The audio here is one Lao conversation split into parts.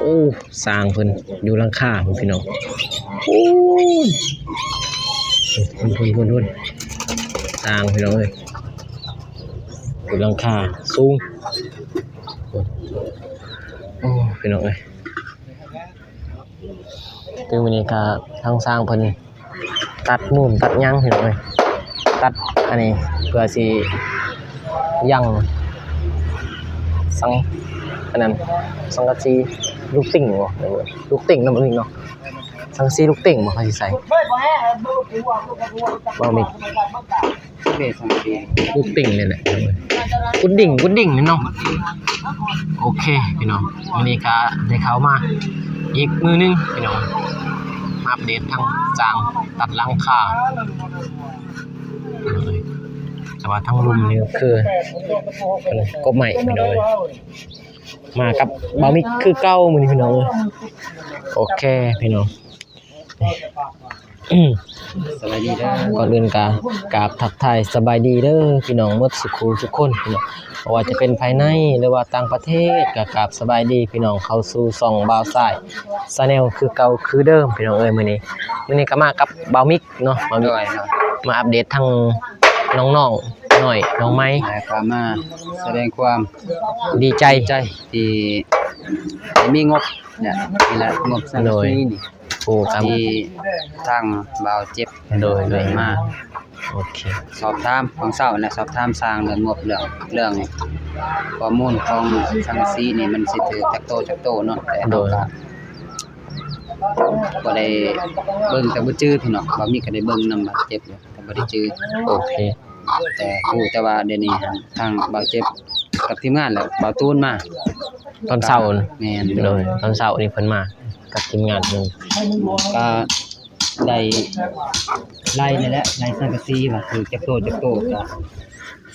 ໂອ້ ຊ່າງເພິ່ນຢູ່ຫຼັງຄາພຸ້ນພີ່ນ້ອງ. ໂອ້ ພຸ້ນໆໆໆ ຊ່າງພີ່ນ້ອງເອີຍ ຢູ່ຫຼັງຄາສູງ. ໂອ້ ພີ່ນ້ອງເອີຍ ຄືມື້ນີ້ກະທາງຊ່າງເພິ່ນ ຕັດມູນຕັດຫຍັງພີ່ນ້ອງເອີຍ ຕັດອັນນີ້ເພື່ອຊິຍັງສັງ ອັນນັ້ນ ສັງກະສີລູກຕິ່ງບໍ ລູກຕິ່ງນຳນີ້ເນາະ ສັງກະສີລູກຕິ່ງບໍ ເຂົາຊິໃສ່ ບໍ່ມີ ລູກຕິ່ງນີ້ແຫຼະ ກຸດດິ້ງ ກຸດດິ້ງນີ້ເນາະ. ໂອເຄພີ່ນ້ອງ ມື້ນີ້ກະໄດ້ເຂົ້າມາອີກມື້ໜຶ່ງພີ່ນ້ອງ ມາອັບເດດທາງຊ່າງຕັດຫຼັງຄາ ແຕ່ວ່າທາງລຸ່ມນີ້ຄືເປັນກົບໄມ້ພີ່ນ້ອງເອີຍ ມາກັບບ່າວມິກຄືເກົ່າມື້ນີ້ພີ່ນ້ອງເອີຍ. ໂອເຄພີ່ນ້ອງ ສະບາຍດີເດີ ກ່ອນອື່ນກະກາບທັກທາຍສະບາຍດີເດີພີ່ນ້ອງໝົດສູ່ຄູ່ສູ່ຄົນພີ່ນ້ອງ ບໍ່ວ່າຈະເປັນພາຍໃນ ຫຼືວ່າຕ່າງປະເທດ ກະກາບສະບາຍດີພີ່ນ້ອງ ເຂົ້າສູ່ຊ່ອງບ່າວຊາຍ Channel ຄືເກົ່າຄືເດີມພີ່ນ້ອງເອີຍ. ມື້ນີ້ ມື້ນີ້ກະມາກັບບ່າວມິກເນາະ ບ່າວມິກ ໂດຍ ມາອັບເດດທາງນ້ອງໆນ້ອຍ ນ້ອງໃໝ່ ແລ້ວກະມາສະແດງຄວາມດີໃຈ ດີໃຈທີ່ໄດ້ມີງົບ ນີ້ແຫຼະ ງົບສັງກະສີນີ້ ໂອ້ ທີ່ທາງບ່າວເຈັບ ໂດຍ ໂດຍ ມາ ໂອເຄ ສອບຖາມຂອງເຊົ້າແຫຼະ ສອບຖາມຊ່າງເລື່ອງງົບ ເລື່ອງ ເລື່ອງຂໍ້ມູນຂອງສັງກະສີນີ້ ມັນຊິຖືກຈັກໂຕ ຈັກໂຕເນາະ ແຕ່ ໂດຍ ເຮົາກະບໍ່ໄດ້ເບິ່ງ ແຕ່ບໍ່ຈື່ພີ່ນ້ອງ ບ່າວມິກກະໄດ້ເບິ່ງນຳບ່າວເຈັບຢູ່ ແຕ່ບໍ່ໄດ້ຈື່ ໂອເຄ ແຕ່ຮູ້ແຕ່ວ່າດຽວນີ້ຫັ້ນ ທາງບ່າວເຈັບກັບທີມງານ ແລ້ວບ່າວຕູນມາຕອນເຊົ້າ ແມ່ນ ໂດຍ ຕອນເຊົ້ານີ້ເພິ່ນມາກັບທີມງານເພິ່ນ ກະໄດ້ໄລ່ນີ້ແຫຼະ ໄລ່ສັງກະສີວ່າຖືກຈັກໂຕຈັກໂຕ ກະ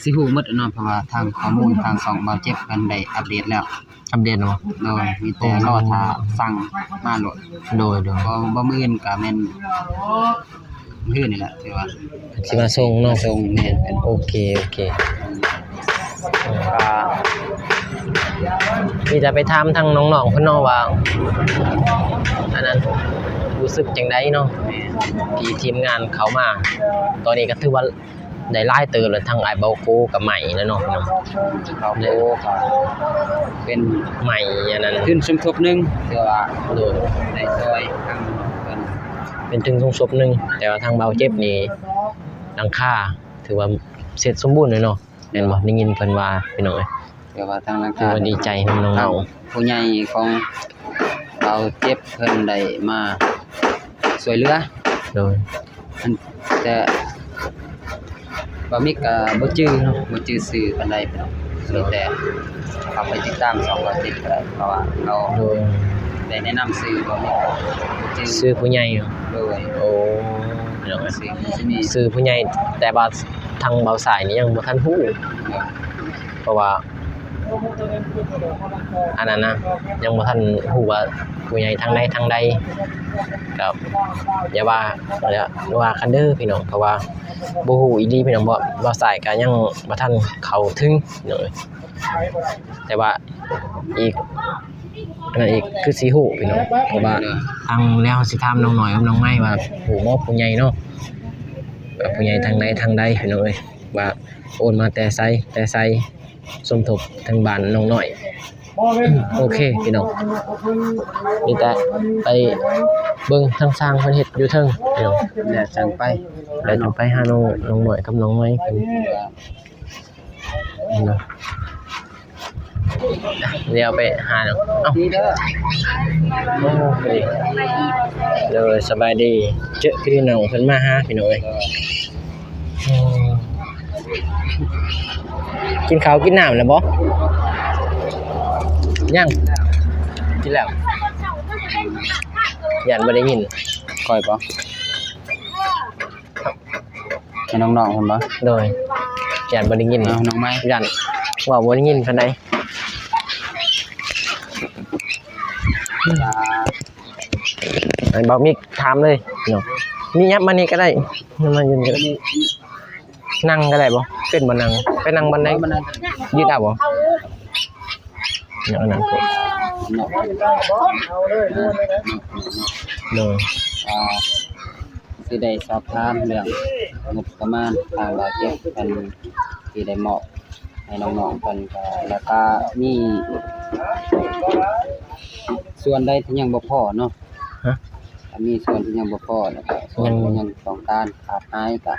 ຊິຮູ້ໝົດເນາະ ເພາະວ່າທາງຂໍ້ມູນທາງຊ່ອງບ່າວເຈັບເພິ່ນໄດ້ອັບເດດແລ້ວ ອັບເດດເນາະ ໂດຍ ມີແຕ່ລໍຖ້າສັ່ງມາໂລດ ໂດຍໆ ບໍ່ ບໍ່ມື້ອື່ນກະແມ່ນ ມື້ນີ້ແຫຼະ ຖືວ່າຊິມາສົ່ງເນາະ ມາສົ່ງ ແມ່ນ ໂອເຄ ໂອເຄ ກະມີແຕ່ໄປຖາມທາງນ້ອງໆເພິ່ນເນາະວ່າ ອັນນັ້ນ ຮູ້ສຶກຈັ່ງໃດເນາະ ແມ່ນ ທີ່ທີມງານເຂົ້າມາ ຕອນນີ້ກະຖືວ່າໄດ້ຫຼາຍເຕີບແລ້ວ ທາງອ້າຍເບົາໂຄກະໃໝ່ແລ້ວເນາະ ເບົາໂຄກະເປັນໃໝ່ ອັນນັ້ນ ທຶນສົມທົບໜຶ່ງ ຖືວ່າ ໂດຍ ໄດ້ຊ່ອຍທາງເພິ່ນ ເປັນທຶນສົມທົບໜຶ່ງ ແຕ່ວ່າທາງບ່າວເຈັບນີ້ຫຼັງຄາ ຖືວ່າເສັດສົມບູນແລ້ວເນາະ ແມ່ນບໍ່? ໄດ້ຍິນເພິ່ນວ່າພີ່ນ້ອງເອີຍ ແຕ່ວ່າທາງຫຼັງຄາ ຖືວ່າດີໃຈນຳນ້ອງໆ ຜູ້ໃຫຍ່ຂອງບ່າວເຈັບເພິ່ນໄດ້ມາຊ່ວຍເຫຼືອ ໂດຍ ອັນ ແຕ່ບ່າວມິກກະບໍ່ຈື່ເນາະ ບໍ່ຈື່ຊື່ປານໃດພີ່ນ້ອງ ໂດຍ ມີແຕ່ເຂົ້າໄປຕິດຕາມຊ່ອງບ່າວເຈັບກະໄດ້ ເພາະວ່າເຮົາ ໂດຍ ໄດ້ແນະນຳຊື່ບ່າວມິກ ຊື່ຜູ້ໃຫຍ່ເນາະ ໂດຍ ໂອ້ ພີ່ນ້ອງເອີຍ ຊື່ ຊື່ຜູ້ໃຫຍ່ ແຕ່ວ່າທາງບ່າວຊາຍນີ້ຍັງບໍ່ທັນຮູ້ ເພາະວ່າ ອັນນັ້ນນະ ຍັງບໍ່ທັນຮູ້ວ່າຜູ້ໃຫຍ່ທາງໃດທາງໃດ ກະຢ່າວ່າ ຢ່າວ່າກັນເດີພີ່ນ້ອງ ເພາະວ່າບໍ່ຮູ້ອີ່ຫຼີພີ່ນ້ອງ ເພາະບ່າວຊາຍກະຍັງບໍ່ທັນເຂົ້າເຖິງເນາະ ແຕ່ວ່າອີກ ອັນນັ້ນອີກຄືຊິຮູ້ພີ່ນ້ອງ ເພາະວ່າທາງແລ້ວຊິຖາມນ້ອງນ້ອຍກັບນ້ອງໃໝ່ວ່າ ຮູ້ບໍ່ຜູ້ໃຫຍ່ເນາະ ວ່າຜູ້ໃຫຍ່ທາງໃດທາງໃດພີ່ນ້ອງເອີຍ ວ່າໂອນມາແຕ່ໃສແຕ່ໃສ ສົມທົບທາງບ້ານນ້ອງນ້ອຍ ໂອເຄພີ່ນ້ອງ ມີແຕ່ໄປເບິ່ງທາງຊ່າງເພິ່ນເຮັດຢູ່ເທິງພີ່ນ້ອງ ແລ້ວຈັ່ງໄປ ແລ້ວຈັ່ງໄປຫານ້ອງ ນ້ອງນ້ອຍກັບນ້ອງໃໝ່ເພິ່ນ ເນາະ ດຽວໄປຫາເນາະ ເອົ້າ ໂອ້ ໂດຍ ສະບາຍດີ ເຈີພີ່ນ້ອງເພິ່ນມາຫາພີ່ນ້ອງເອີຍ ກິນເຂົ້າກິນນ້ຳແລ້ວບໍ່? ຍັງ ກິນແລ້ວ ຢ້ານບໍ່ໄດ້ຍິນ ຂ້ອຍບໍ່? ໃຫ້ນ້ອງໆເພິ່ນບໍ່? ໂດຍ ຢ້ານບໍ່ໄດ້ຍິນ ເອົາ ນ້ອງໄມ້ ຢ້ານເວົ້າບໍ່ໄດ້ຍິນປານໃດ ໃຫ້ບ່າວມິກຖາມເລີຍເນາະ ມີຫຍັງມານີ້ກະໄດ້ ມາຢືນກະໄດ້ ນັ່ງກະໄດ້ບໍ່? ເປັນບໍ່ນັ່ງ? ໄປນັ່ງບ່ອນໃດ? ຢືນເອົາບໍ່? ເອົານັ້ນ ເນາະ ໂດຍ ອ່າ ຊິໄດ້ສອບຖາມເລື່ອງງົບປະມານທາງບ່າວເຈັບເພິ່ນທີ່ໄດ້ມອບໃຫ້ນ້ອງໆເພິ່ນ ກໍ ແລ້ວກໍມີສ່ວນໃດທີ່ຍັງບໍ່ພໍເນາະ ຮະ ຖ້າມີສ່ວນທີ່ຍັງບໍ່ພໍ ແລ້ວກໍສ່ວນທີ່ຍັງຕ້ອງການຂາດຫາຍ ກໍ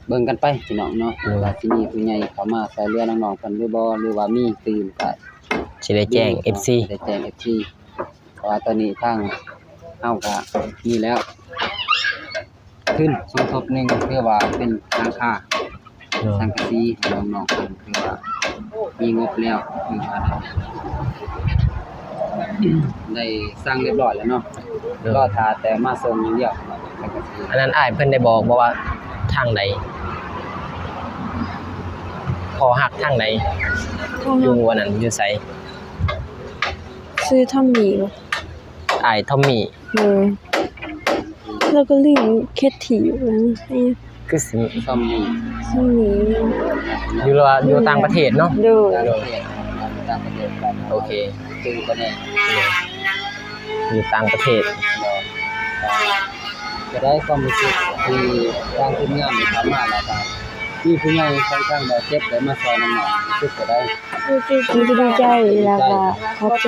ເບິ່ງກັນໄປພີ່ນ້ອງເນາະ ໂດຍ ວ່າຊິມີຜູ້ໃຫຍ່ເຂົ້າມາຊ່ວຍເຫຼືອນ້ອງໆເພິ່ນຫຼືບໍ່ ຫຼືວ່າມີຕື່ມ ກໍຊິໄດ້ແຈ້ງເອັຟຊີ ໄດ້ແຈ້ງເອັຟຊີ ເພາະວ່າຕອນນີ້ທາງເຮົາກໍມີແລ້ວ ທຶນສົມທົບໜຶ່ງ ຄືວ່າເປັນຫຼັງຄາ ໂດຍ ສັງກະສີໃຫ້ນ້ອງໆເພິ່ນ ຄືວ່າມີງົບແລ້ວ ຄືວ່າໄດ້ສັ່ງຮຽບຮ້ອຍແລ້ວເນາະ ໂດຍ ລໍຖ້າແຕ່ມາສົ່ງຢ່າງດຽວ ສັງກະສີ. ອັນນັ້ນອ້າຍເພິ່ນໄດ້ບອກບໍ່ວ່າທາງໃດ? ພໍຮັກທາງໃດ? ທາງ ຢູ່ອັນນັ້ນ ຢູ່ໃສ? ຊື່ທອມມີບໍ່? ອ້າຍທອມມີ. ເອີ ແລ້ວກໍລືມເຂດທີ່ຢູ່ນັ້ນ ຄືຊິ ຊອມມີ ຊອມມີ ຢູ່ລະ ຢູ່ຕ່າງປະເທດເນາະ? ໂດຍ ຕ່າງປະເທດ ຕ່າງປະເທດ ໂອເຄ ຊື່ປະເທດ ຢູ່ຕ່າງປະເທດ ຈະໄດ້ຄວາມຮູ້ສຶກທີ່ທາງທີມງານໄດ້ເຂົ້າມາ ແລ້ວກໍມີຜູ້ໃຫຍ່ຂອງທາງບ່າວເຈັບໄດ້ມາຊ່ອຍນ້ອງໆ ຮູ້ສຶກຈະໄດ້ ຮູ້ສຶກດີໃຈ ແລ້ວກໍຂອບໃຈ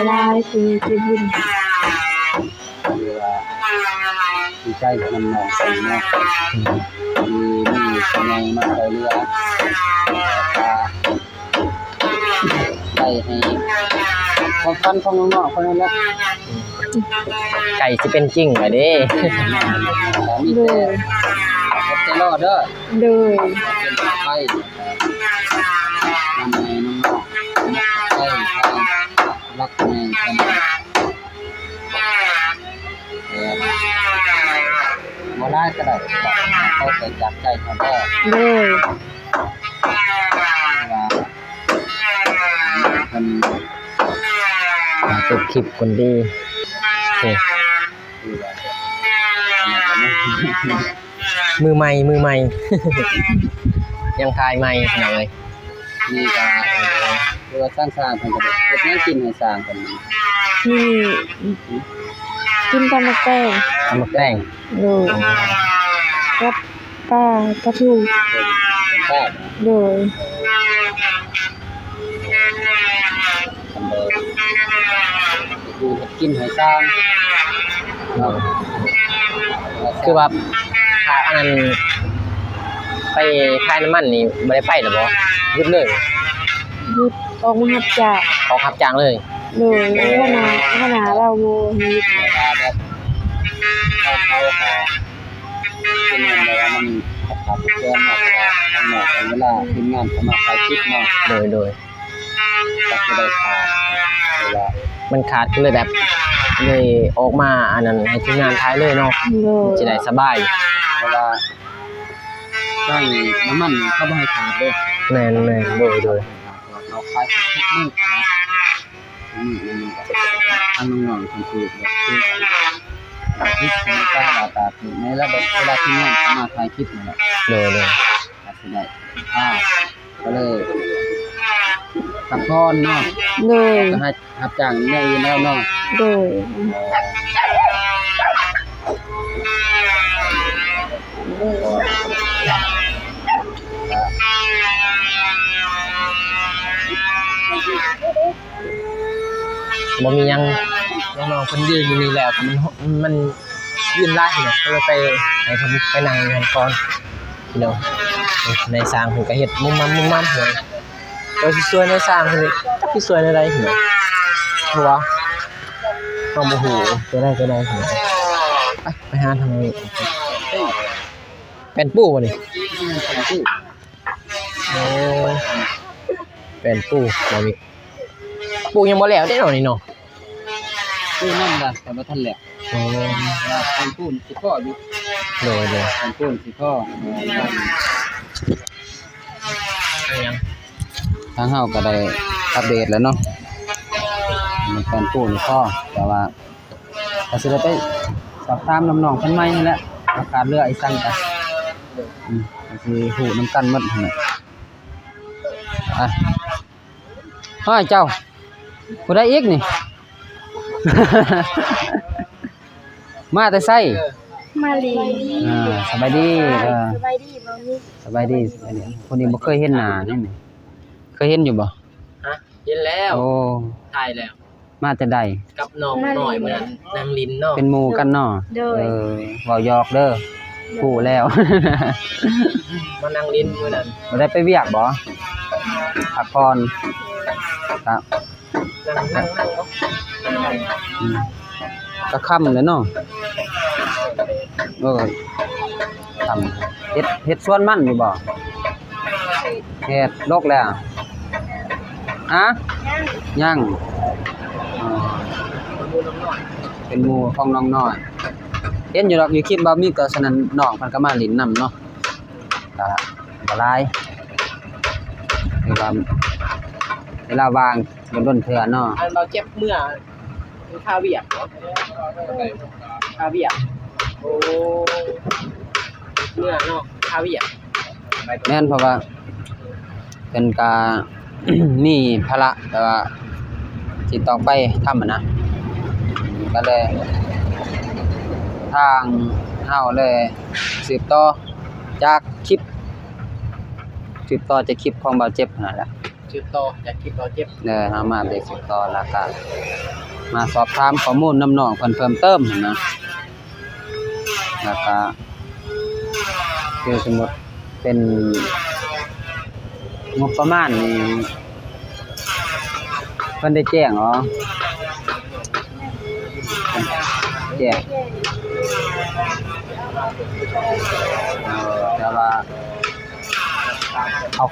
ຫຼາຍໆ ຜູ້ໃຫຍ່ໃຈບຸນ. ຄືວ່າດີໃຈນຳນ້ອງເພິ່ນເນາະ ທີ່ມີຜູ້ໃຫຍ່ມາຊ່ວຍເຫຼືອ ໄດ້ໃຫ້ຄວາມຝັນຂອງນ້ອງໆເພິ່ນນັ້ນແຫຼະ ໃກ້ຊິເປັນຈິງແລ້ວເດ້ ມີແຕ່ ໂດຍ ອົດໃຈລໍເດີ ໂດຍ ເປັນໄປນຳໃຫ້ນ້ອງໆ ໄປທາງ ຫຼັກໃຫຍ່ເພິ່ນ ເອີ ບໍ່ຫຼາຍກໍໄດ້ ເອົາແຕ່ຈາກໃຈເຮົາເດີ ໂດຍ ວ່າເພິ່ນ ອ່າ ຈົບຄລິບກ່ອນເດີ ໂອເຄ ມືໃໝ່ ມືໃໝ່ ຍັງຖ່າຍໃໝ່ ພີ່ນ້ອງເອີຍ. ນີ້ກໍ ເອີ ຄືວ່າຊ່າງໆ ເພິ່ນກໍເຮັດຫຍັງກິນໃຫ້ຊ່າງເພິ່ນ? ມື້ນີ້ກິນຕຳໝາກແຕງ ຕຳໝາກແຕງ ໂດຍ ກັບປາ ປາທູ ເປັນປາ ໂດຍ. ຄັນບໍ່ຢູ່ເຮັດກິນໃຫ້ຊ່າງເນາະ ຄືວ່າ ຖ້າອັນນັ້ນ ໄປຂາຍນ້ຳມັນນີ້ບໍ່ໄດ້ໄປແລ້ວບໍ່? ຢຸດເລີຍ ຢຸດ ອອກມາຮັບຈ້າງ ອອກຮັບຈ້າງເລີຍ ໂດຍ ຫົວໜ້າ ຫົວໜ້າລາວບໍ່ໃຫ້ຢຸດ ວ່າແບບ ເຮົາ ເຮົາກໍ ເປັນຫຍັງແບບວ່າມັນຂາດເຂີນເນາະ ເພາະວ່າທາງນອກເວລາທີມງານເຂົ້າມາຖ່າຍຄລິບເນາະ ໂດຍ ໂດຍ ກໍຊິໄດ້ຂາດ ເພາະວ່າມັນຂາດກໍເລີຍແບບ ເລີຍອອກມາອັນນັ້ນໃຫ້ທີມງານຖ່າຍເລີຍເນາະ ໂດຍ ຊິໄດ້ສະບາຍ ເພາະວ່າທາງນ້ຳມັນນີ້ເຂົາບໍ່ໃຫ້ຂາດເດ້ ແມ່ນໆ ໂດຍ ໂດຍ ເຂົາຂາຍທຸກມື້ນະ. ອັນນີ້ ອັນນີ້ກໍທາງນ້ອງໆເພິ່ນຖືກແບບຖືກຜິດໃນການວ່າຕາຖືກໃນລະດັບເວລາທີມງານເຂົ້າມາຖ່າຍຄລິບນີ້ແຫຼະ ໂດຍໆ ກໍຊິໄດ້ພາ ກໍເລີຍພັກຜ່ອນເນາະ ໂດຍ ກໍໃຫ້ຮັບຈ້າງແນວອື່ນແລ້ວເນາະ ໂດຍ. ບໍ່ມີຫຍັງ ນ້ອງໆເພິ່ນຢືນຢູ່ນີ້ແລ້ວ ມັນ ມັນຢືນຫຼາຍເນາະ ກໍເລີຍໄປໃຫ້ເພິ່ນໄປນັ່ງຢູ່ຫັ້ນກ່ອນ ພີ່ນ້ອງ. ນາຍຊ່າງເພິ່ນກໍເຮັດມຸມມາມຸມມາ ເພິ່ນກໍຊິຊ່ວຍນາຍຊ່າງເພິ່ນນີ້ ຈັກຊິຊ່ວຍແນວໃດ ພີ່ນ້ອງ ເພາະວ່າເຮົາບໍ່ຮູ້ຕົວໃດຕົວໃດ ພີ່ນ້ອງ. ໄປ ໄປຫາທາງນີ້ ແປ້ນປູບໍ່ນີ້? ໂອ້ ແປ້ນປູບໍ່ມີ ປູຍັງບໍ່ແລ້ວເດ້ເນາະນີ້ເນາະ ປູນັ້ນລະ ແຕ່ບໍ່ທັນແລ້ວ ໂອ້ ແປ້ນປູຊິພໍຢູ່ ໂດຍໆ ແປ້ນປູຊິພໍ ທາງເຮົາກໍໄດ້ອັບເດດແລ້ວເນາະ ແປ້ນປູນີ້ພໍ ແຕ່ວ່າ ກໍຊິໄດ້ໄປສອບຖາມນຳນ້ອງເພິ່ນໃໝ່ຫັ້ນແຫຼະ ວ່າຂາດເຫຼືອອີ່ສັງກະ ອືມ ກໍຊິຮູ້ນຳກັນໝົດຫັ້ນແຫຼະ. ອ່ະ ເຮີ້ຍ ເຈົ້າ ຜູ້ໃດອີກນີ້? ມາແຕ່ໃສ? ມາຫຼິ້ນ. ອ່າ ສະບາຍດີ. ເອີ ສະບາຍດີ ບ່າວມິກ. ສະບາຍດີ, ສະບາຍດີ. ຜູ້ນີ້ບໍ່ເຄີຍເຫັນໜ້າເດ້ນີ້. ເຄີຍເຫັນຢູ່ບໍ່? ຮະ? ເຫັນແລ້ວ. ໂອ້ ຖ່າຍແລ້ວ. ມາແຕ່ໃດ? ກັບນ້ອງນ້ອຍ ມາຫຼິ້ນ ມື້ນັ້ນ ນັ່ງຫຼິ້ນເນາະ. ເປັນໝູ່ກັນເນາະ? ໂດຍ. ເອີ ເວົ້າຫຍອກເດີ. ໂດຍ. ຮູ້ແລ້ວ. ມານັ່ງຫຼິ້ນມື້ນັ້ນ. ບໍ່ໄດ້ໄປວຽກບໍ່? ພັກຜ່ອນ. ກະ ນັ່ງ ນັ່ງ ນັ່ງເນາະ. ອືມ ກະຄ່ຳແລ້ວເນາະ. ເອີ ຄ່ຳ. ເຮັດ ເຮັດສວນມັນຢູ່ບໍ່? ເຮັດ ດົກແລ້ວ? ຮະ? ຍັງ. ອໍ ເປັນໝູ່ຂອງນ້ອງນ້ອຍ. ເຫັນຢູ່ດອກ ຢູ່ຄລິບບ່າວມິກ ກໍສະນັ້ນ ນ້ອງເພິ່ນກໍມາຫຼິ້ນນຳເນາະ. ກະບໍ່ຫຼາຍ ຄືວ່າເວລາວ່າງດົນໆເທື່ອເນາະ. ອັນບ່າວເຈັບເມື່ອ ມັນຄາວຽກເນາະ ຄາວຽກ. ໂອ້ ເມື່ອເນາະ ຄາວຽກ. ແມ່ນ ເພາະວ່າເພິ່ນກະມີພາລະ ແບບວ່າທີ່ຕ້ອງໄປທຳຫັ້ນນະ ກໍເລີຍ ທາງເຮົາເລີຍສືບຕໍ່ຈາກຄລິບ ສືບຕໍ່ຈາກຄລິບຂອງບ່າວເຈັບຫັ້ນແຫຼະ. ສືບຕໍ່ຈາກຄລິບບ່າວເຈັບ. ເອີ ເຮົາມາເບຣກສືບຕໍ່ ແລ້ວກະມາສອບຖາມຂໍ້ມູນນຳນ້ອງເພິ່ນເພີ່ມເຕີມຫັ້ນນະ. ແລ້ວກະຄືສົມມຸດເປັນງົບປະມານນີ້ ເພິ່ນໄດ້ແຈ້ງເນາະ? ແຈ້ງ. ເອີ ແຕ່ວ່າ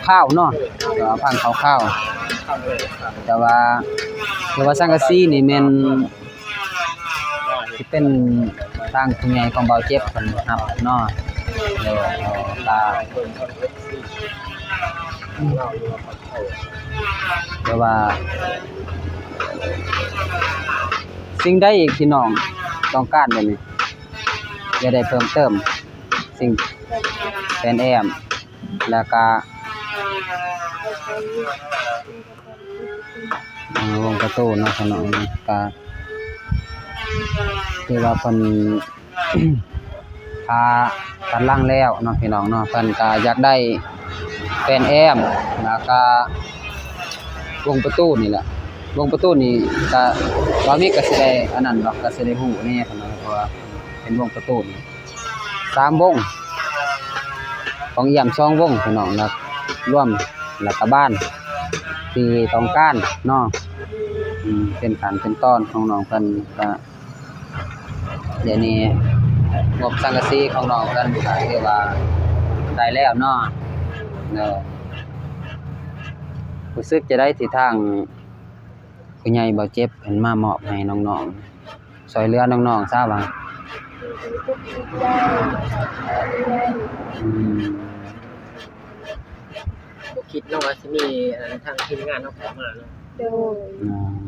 ຄ່າວໆເນາະ ເອີ ຟັງຄ່າວໆ. ແຕ່ວ່າ ແຕ່ວ່າສັງກະສີນີ້ແມ່ນ ຊິເປັນທາງຜູ້ໃຫຍ່ຂອງບ່າວເຈັບເພິ່ນຮັບເນາະ. ເອີ ເອີ ກໍ ແຕ່ວ່າ ສິ່ງໃດອີກທີ່ນ້ອງຕ້ອງການດຽວນີ້? ຢາກໄດ້ເພີ່ມເຕີມສິ່ງ ແຟນແອ້ມ ແລ້ວກະ ອ່າ ວົງປະຕູເນາະ ພີ່ນ້ອງເນາະ. ກະ ຖືວ່າເພິ່ນ ອ່າ ຕັດຫຼັງແລ້ວເນາະ ພີ່ນ້ອງເນາະ. ເພິ່ນກະຢາກໄດ້ແຟນແອ້ມ ແລ້ວກະວົງປະຕູນີ້ແຫຼະ. ວົງປະຕູນີ້ກະ ບ່າວມິກກະຊິໄດ້ອັນນັ້ນດອກ ກະຊິໄດ້ຮູ້ແດ່ ເພິ່ນວ່າ ເພາະວ່າເປັນວົງປະຕູນີ້ ສາມວົງ ຂອງອຽມສອງວົງ ພີ່ນ້ອງເນາະ ລວມ ແລ້ວກະບານທີ່ຕ້ອງການເນາະ. ອືມ ເປັນຂັ້ນເປັນຕອນຂອງນ້ອງເພິ່ນ ກະ ດຽວນີ້ງົບສັງກະສີຂອງນ້ອງເພິ່ນກະຖືວ່າໄດ້ແລ້ວເນາະ. ເນາະ ຮູ້ສຶກຈັ່ງໃດທີ່ທາງຜູ້ໃຫຍ່ບ່າວເຈັບເພິ່ນມາມອບໃຫ້ນ້ອງໆ ຊ່ວຍເຫຼືອນ້ອງໆຊະວ່າ? ອືມ ບໍ່ຄິດເນາະວ່າຊິມີ ເອີ ທາງທີມງານເຮົາເຂົ້າມາເນາະ. ໂດຍ. ອືມ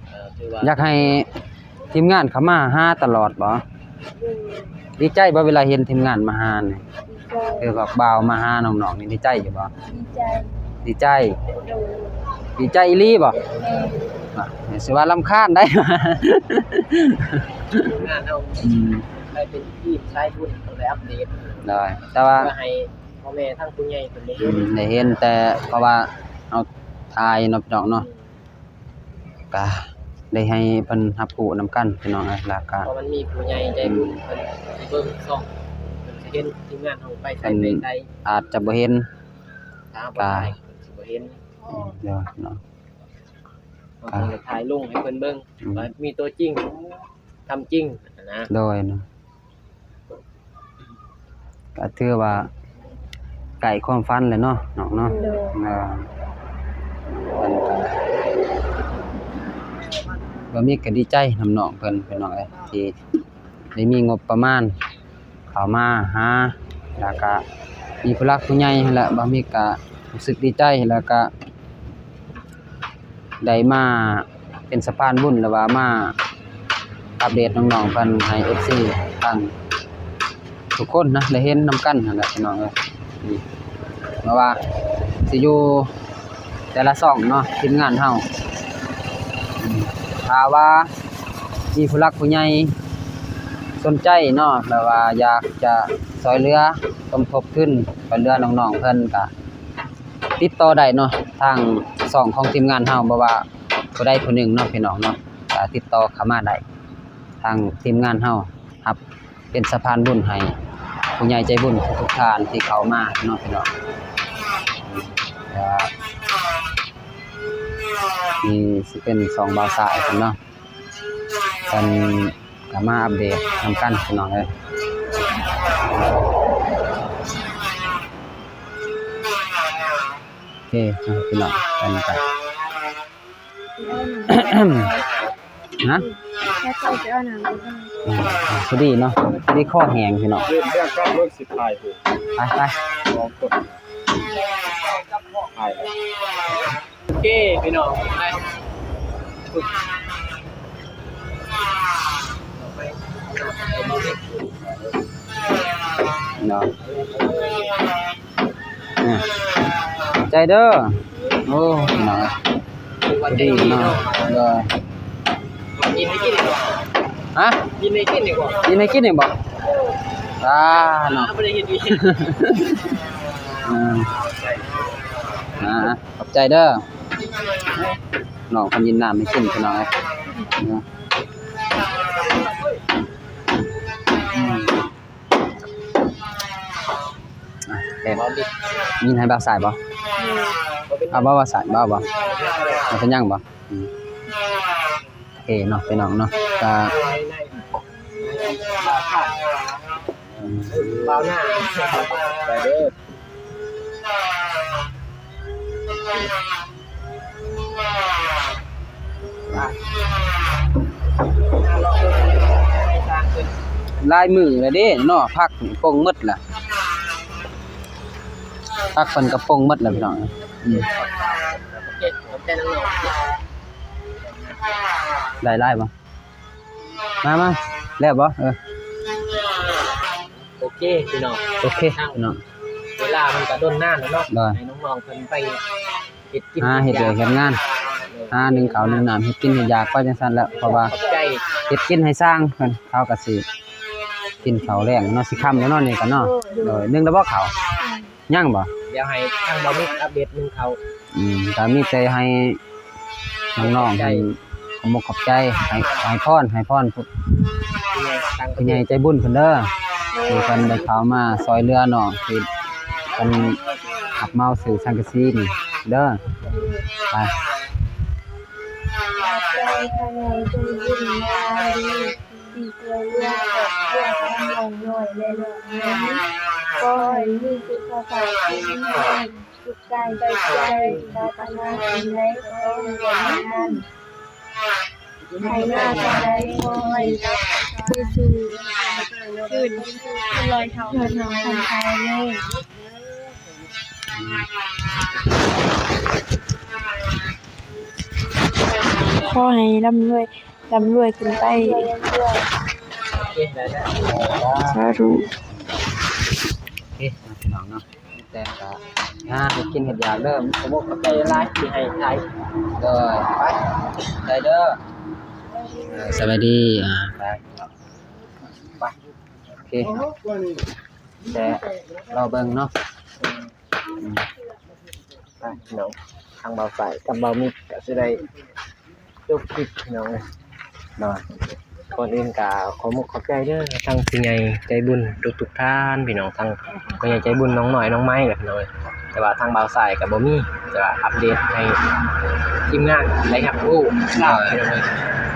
ເອີ ຖືວ່າ ຢາກໃຫ້ທີມງານເຂົ້າມາຫາຕະຫຼອດບໍ່? ໂດຍ. ດີໃຈບໍ່ເວລາເຫັນທີມງານມາຫານີ້? ດີໃຈ. ຄືພວກບ່າວມາຫານ້ອງໆນີ້ ດີໃຈຢູ່ບໍ່? ດີໃຈ. ດີໃຈ? ໂດຍ. ດີໃຈອີ່ຫຼີບໍ່? ແມ່ນ. ອ່ະ ຊິວ່າລຳຄານໄດ໋ ທີມງານເຮົາ. ອືມ ໄດ້ເປັນທີມສາຍບຸນ ຕ້ອງໄດ້ອັບເດດ. ໂດຍ. ແຕ່ວ່າ ເພື່ອໃຫ້ພໍ່ແມ່ທາງຜູ້ໃຫຍ່ເພິ່ນໄດ້ເຫັນ. ອືມ ໄດ້ເຫັນ ແຕ່ເພາະວ່າເຮົາຖ່າຍເນາະ ພີ່ນ້ອງເນາະ. ອືມ ກະໄດ້ໃຫ້ເພິ່ນຮັບຮູ້ນຳກັນ ພີ່ນ້ອງເອີຍ. ແລ້ວກະ ເພາະມັນມີຜູ້ໃຫຍ່ໃຈບຸນ ອືມ ເພິ່ນຊິເບິ່ງຊ່ອງ ເພິ່ນຊິເຫັນທີມງານເຮົາໄປໃສ ເພິ່ນ ໄປໃສ ອາດຈະບໍ່ເຫັນ ຖ້າເຮົາບໍ່ຖ່າຍ ກະ ເພິ່ນຊິບໍ່ເຫັນ. ອືມ ໂດຍເນາະ ເຮົາຕ້ອງໄດ້ຖ່າຍລົງໃຫ້ເພິ່ນເບິ່ງ ອືມ ວ່າມີຕົວຈິງ ທຳຈິງຫັ້ນນະ. ໂດຍເນາະ. ກໍຖືວ່າໃກ້ຄວາມຝັນແລ້ວເນາະ ນ້ອງເນາະ. ໂດຍ. ເອີ ເພິ່ນກໍ ບ່າວມິກກໍດີໃຈນຳນ້ອງເພິ່ນ ພີ່ນ້ອງເອີຍ ທີ່ໄດ້ມີງົບປະມານເຂົ້າມາຫາ ແລ້ວກໍມີຜູ້ຫຼັກຜູ້ໃຫຍ່ຫັ້ນແຫຼະ ບ່າວມິກກໍຮູ້ສຶກດີໃຈ ແລ້ວກໍ ໄດ້ມາເປັນສະພານບຸນ ຫຼືວ່າມາອັບເດດນ້ອງໆເພິ່ນໃຫ້ເອັຟຊີທັງທຸກຄົນນະ ໄດ້ເຫັນນຳກັນຫັ້ນແຫຼະ ພີ່ນ້ອງເອີຍ. ນີ້ ບໍ່ວ່າຊິຢູ່ ແຕ່ລະຊ່ອງເນາະ ທີມງານເຮົາ ຖ້າວ່າມີຜູ້ຫຼັກຜູ້ໃຫຍ່ສົນໃຈເນາະ ແບບວ່າຢາກຈະຊ່ອຍເຫຼືອສົມທົບທຶນ ຊ່ອຍເຫຼືອນ້ອງໆເພິ່ນ ກະຕິດຕໍ່ໄດ້ເນາະ ທາງຊ່ອງຂອງທີມງານເຮົາ ບໍ່ວ່າຜູ້ໃດຜູ້ໜຶ່ງເນາະ ພີ່ນ້ອງເນາະ ກະຕິດຕໍ່ເຂົ້າມາໄດ້ ທາງທີມງານເຮົາຮັບ ເປັນສະພານບຸນໃຫ້ຜູ້ໃຫຍ່ໃຈບຸນທຸກໆທ່ານທີ່ເຂົ້າມາເນາະ ພີ່ນ້ອງ. ແລ້ວນີ້ຊິເປັນຊ່ອງບ່າວຊາຍເພິ່ນເນາະ ເພິ່ນກະມາອັບເດດນຳກັນ ພີ່ນ້ອງເອີຍ. ໂອເຄເນາະ ພີ່ນ້ອງ ເພິ່ນກະ ຮະ? ແລ້ວເຈົ້າຊິເອົານ້ຳໄປເບິ່ງ ອືມ ພໍດີເນາະ ພໍດີຄໍແຫ້ງພີ່ນ້ອງ ເລື່ອງການລົດຊິຖ່າຍຮູບ ໄປໆ ລອງກົດຖ່າຍ ໂອເຄພີ່ນ້ອງ ໄປ ເນາະ. ອາ ຂອບໃຈເດີ. ໂອ້ ໜ້າ ດີເນາະ ໂດຍ. ກິນໄດ້ກິນອີກບໍ່? ຮະ? ກິນໄດ້ກິນອີກບໍ່? ກິນໄດ້ກິນອີກບໍ່? ອາ ເນາະ ບໍ່ໄດ້ເຮັດວຽກ. ອາ ອາ ຂອບໃຈເດີ. ນ້ອງເພິ່ນຍິນນ້ຳໃຫ້ກິນ ພີ່ນ້ອງເອີຍ. ອືມ. ອ່ະ ແບບມີໃຫ້ບ່າວສາຍບໍ່? ເອົາບໍ່ບ່າວສາຍ ບໍ່ ບໍ່ ບໍ່ເປັນຫຍັງບໍ່? ອືມ ໂອເຄເນາະ ພີ່ນ້ອງເນາະ ກະ ອືມ ບ່າວໜ້າ ໄປເດີ. ຫຼາຍມື້ແລ້ວເດ້ເນາະ ຜັກນີ້ປົ່ງໝົດລະ ຜັກເພິ່ນກະປົ່ງໝົດລະພີ່ນ້ອງ. ອືມ ໄດ້ຫຼາຍບໍ່? ມາ ມາ ແລ້ວບໍ່? ເອີ ໂອເຄພີ່ນ້ອງ ໂອເຄພີ່ນ້ອງ ເວລາມັນກະດົນນານແລ້ວເນາະ ໃຫ້ນ້ອງໆເພິ່ນໄປເຮັດກິນ ຫາເຮັດວຽກເຮັດງານ ຫາໜຶ້ງເຂົ້າໜຶ້ງນ້ຳ ເຮັດກິນເຮັດຢາກໄປຈັ່ງຊັ້ນແຫຼະ ເພາະວ່າເຮັດກິນໃຫ້ຊ່າງເພິ່ນ ເຮົາກະຊິກິນເຂົ້າແລງເນາະ ຊິຄ່ຳແລ້ວເນາະ ນີ້ກະເນາະ. ໂດຍ ໜຶ້ງແລ້ວບໍ່ເຂົ້າ? ຍັງບໍ່? ດຽວໃຫ້ທາງບ່າວມິກອັບເດດໜຶ້ງເຂົ້າ. ອືມ ກະມີແຕ່ໃຫ້ນ້ອງໆ ໃຫ້ຂອບອົກຂອບໃຈ ໃຫ້ ໃຫ້ພອນ ໃຫ້ພອນຜູ້ ຜູ້ໃຫຍ່ໃຈບຸນເພິ່ນເດີ ທີ່ເພິ່ນໄດ້ເຂົ້າມາຊ່ອຍເຫຼືອນ້ອງ ທີ່ເພິ່ນຮັບເໝົາຊື້ສັງກະສີນີ້ເດີ. ໄປ ຂອບໃຈຜູ້ໃຫຍ່ໃຈບຸນຫຼາຍໆເດີ ທີ່ຊ່ວຍເຫຼືອຄອບຄົວຂອງນ້ອງນ້ອຍ ແລະ ນ້ອງໃຫຍ່ ຂໍໃຫ້ມີສຸຂະພາບແຂງແຮງ ສຸກກາຍສຸກໃຈ ປາດຖະໜາສິ່ງໃດກໍຂໍໃຫ້ໄດ້ດັ່ງໃຈ ໃຫ້ມາທາງໃດຂໍໃຫ້ກັບຄືນ ຄືນ ຄືນຮ້ອຍເທົ່າພັນເທົ່າເລີຍ. ຂໍໃຫ້ລ່ຳລວຍ ລ່ຳລວຍຂຶ້ນໄປ ສາທຸ. ໂອເຄ ພີ່ນ້ອງເນາະ ແຕ່ກະຫາເຮັດກິນເຮັດຢາກເດີ ຂອບອົກຂອບໃຈຫຼາຍທີ່ໃຫ້ຖ່າຍ ໂດຍ ໄປ ໄປເດີ ເອີ ສະບາຍດີ ອ່າ ໄປ ໄປ ໂອເຄ ແຕ່ລໍເບິ່ງເນາະ ອືມ. ໄປພີ່ນ້ອງ ທາງບ່າວສາຍກັບບ່າວມິກກະຊິໄດ້ຈົບຄລິບພີ່ນ້ອງເອີຍເນາະ. ກ່ອນອື່ນກະຂໍມຸກຂອບໃຈເດີ ທາງຜູ້ໃຫຍ່ໃຈບຸນທຸກໆທ່ານພີ່ນ້ອງ ທາງຜູ້ໃຫຍ່ໃຈບຸນນ້ອງນ້ອຍນ້ອງໄມ້ແຫຼະພີ່ນ້ອງເອີຍ ແຕ່ວ່າທາງບ່າວສາຍກະບໍ່ມີ ແຕ່ວ່າອັບເດດໃຫ້ທີມງານໄດ້ຮັບຮູ້ ໂດຍ ພີ່ນ້ອງເອີຍ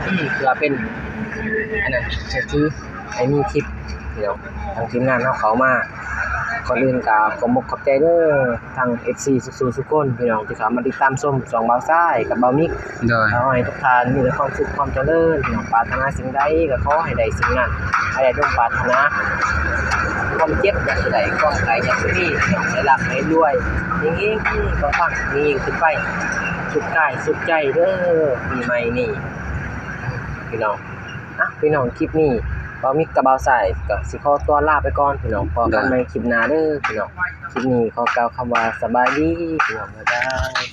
ອືມ ເພື່ອເປັນອັນນັ້ນ ໃຫ້ມີຄລິບ ພີ່ນ້ອງ ທາງທີມງານເຮົາເຂົ້າມາ ກ່ອນອື່ນກະຂໍມຸກຂອບໃຈເດີ ທາງເອັຟຊີທຸກໆຄົນ ພີ່ນ້ອງທີ່ເຂົ້າມາຕິດຕາມຊົມຊ່ອງບ່າວຊາຍກັບບ່າວມິກ ໂດຍ ຂໍໃຫ້ທຸກທ່ານມີແຕ່ຄວາມສຸກຄວາມຈະເລີນ ພີ່ນ້ອງ ປາດຖະໜາສິ່ງໃດກໍຂໍໃຫ້ໄດ້ສິ່ງນັ້ນ ໃຫ້ໄດ້ສົມປາດຖະໜາ ຄວາມເຈັບຢ່າໄດ້ ຄວາມໄຂ້ຢ່າໄດ້ມີ ພີ່ນ້ອງ ໃຫ້ຮ່ຳໃຫ້ລວຍ ເຮັງໆ ປັງໆ ຍິ່ງໆຂຶ້ນໄປ ສຸກກາຍສຸກໃຈເດີ ປີໃໝ່ນີ້ ພີ່ນ້ອງ. ອ່ະ ພີ່ນ້ອງ ຄລິບນີ້ບ່າວມິກກັບບ່າວຊາຍກໍຊິຂໍຕົວລາໄປກ່ອນ ພີ່ນ້ອງ ພໍ້ກັນໃໝ່ຄລິບໜ້າເດີ ພີ່ນ້ອງ ຄລິບນີ້ຂໍກ່າວຄຳວ່າສະບາຍດີ ພີ່ນ້ອງ ບາຍບາຍ.